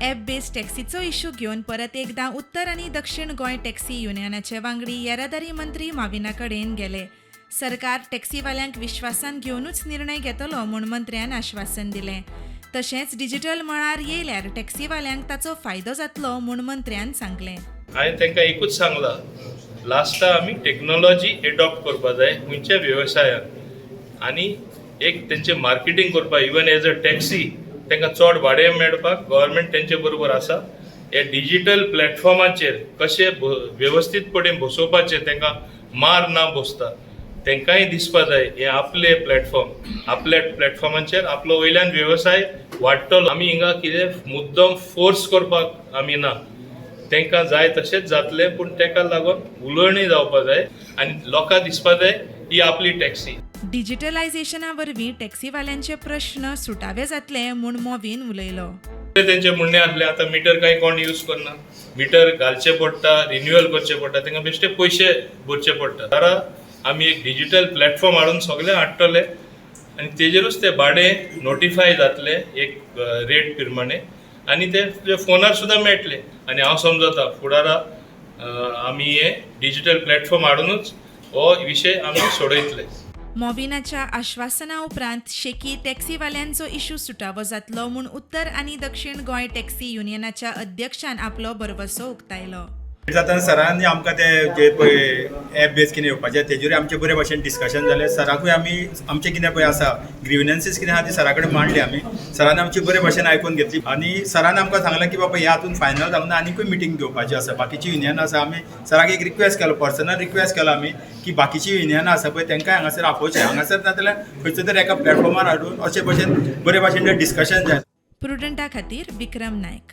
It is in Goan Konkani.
ॲप बेस्ड टॅक्सीचो इशू घेवन परत एकदां उत्तर आनी दक्षिण गोंय टॅक्सी युनियनाचे वांगडी येरादारी मंत्री माविना कडेन गेले. सरकार टॅक्सीवाल्यांक विश्वासान घेवनूच निर्णय घेतलो म्हूण मंत्र्यान आश्वासन दिलें. तशेंच डिजिटल मळार येयल्यार टॅक्सीवाल्यांक ताचो फायदो जातलो म्हूण मंत्र्यान सांगलें. हांवें तांकां एकूच सांगलां, लास्टा आमी टॅक्नोलॉजी एडॉप्ट करपा जाय खंयच्या वेवसायान आनी एक तेंचें मार्केटींग करपाक. इवन एज अ टॅक्सी तांकां चड भाडें मेळपाक गव्हर्मेंट तेंचे बरोबर आसा. हे डिजिटल प्लॅटफॉर्माचेर कशें वेवस्थीतपणे बसोवपाचें, तांकां मार ना बसता, तांकांय दिसपा जाय हे आपले प्लॅटफॉर्म, आपल्या प्लॅटफॉर्माचेर आपलो वयल्यान वेवसाय वाडटलो. आमी हिंगा कितें मुद्दम फोर्स करपाक आमी ना. तांकां जाय तशेंच जातलें, पूण ताका लागून उलोवणीं जावपा जाय आनी लोकांक दिसपा जाय ही आपली टॅक्सी. डिजिटलायझेशना वरवीं टॅक्सीवाल्यांचे प्रश्न सुटावे जातले म्हूण मोवीन उलयलो. तेंचें म्हणणें आसलें, आतां मिटर कांय कोण यूज करना, मिटर घालचें पडटा, रिन्युअल करचें पडटा, तांकां बेश्टे पयशे भरचे पडटा. तर आमी एक डिजिटल प्लॅटफॉर्म हाडून सगळें हाडटले आनी तेजेरूच ते भाडें नोटिफाय जातलें एक रेट प्रमाणे आनी ते तुज्या फोनार सुद्दां मेळटले. आनी हांव समजता, फुडारा आमी हे डिजिटल प्लॅटफॉर्म हाडुनूच हो विशय आमी सोडयतले. मोविनाच्या आश्वासना उपरांत शेकी टॅक्सीवाल्यांचो इशू सुटावो जातलो म्हूण उत्तर आनी दक्षिण गोंय टॅक्सी युनियनाच्या अध्यक्षान आपलो भरवसो उक्तायलो. जाताना सरांनी आमकां ते जे पळय एप बेज कितें येवपाचें, तेजेरूय आमचें बरे भाशेन डिस्कशन जालें. सराकूय आमी आमचें कितें पळय आसा, ग्रिवनन्सीस कितें आहा, ती सरा कडेन मांडली आमी. सरान आमची बरे भाशेन आयकून घेतली आनी सरान आमकां सांगलें की बाबा, ह्या हातून फायनल जावना, आनिकूय मिटींग घेवपाची आसा. बाकीची युनियन आसा, आमी सराक एक रिक्वेस्ट केलो, पर्सनल रिक्वेस्ट केलो आमी की बाकीची युनियनां आसा पळय, तांकांय हांगासर आपोवचें, हांगासर नाजाल्यार खंयचो तरी एका प्लॅटफॉर्मार हाडून अशे भशेन बरे भाशेन डिस्कशन जाय. प्रुडंटा खातीर विक्रम नायक.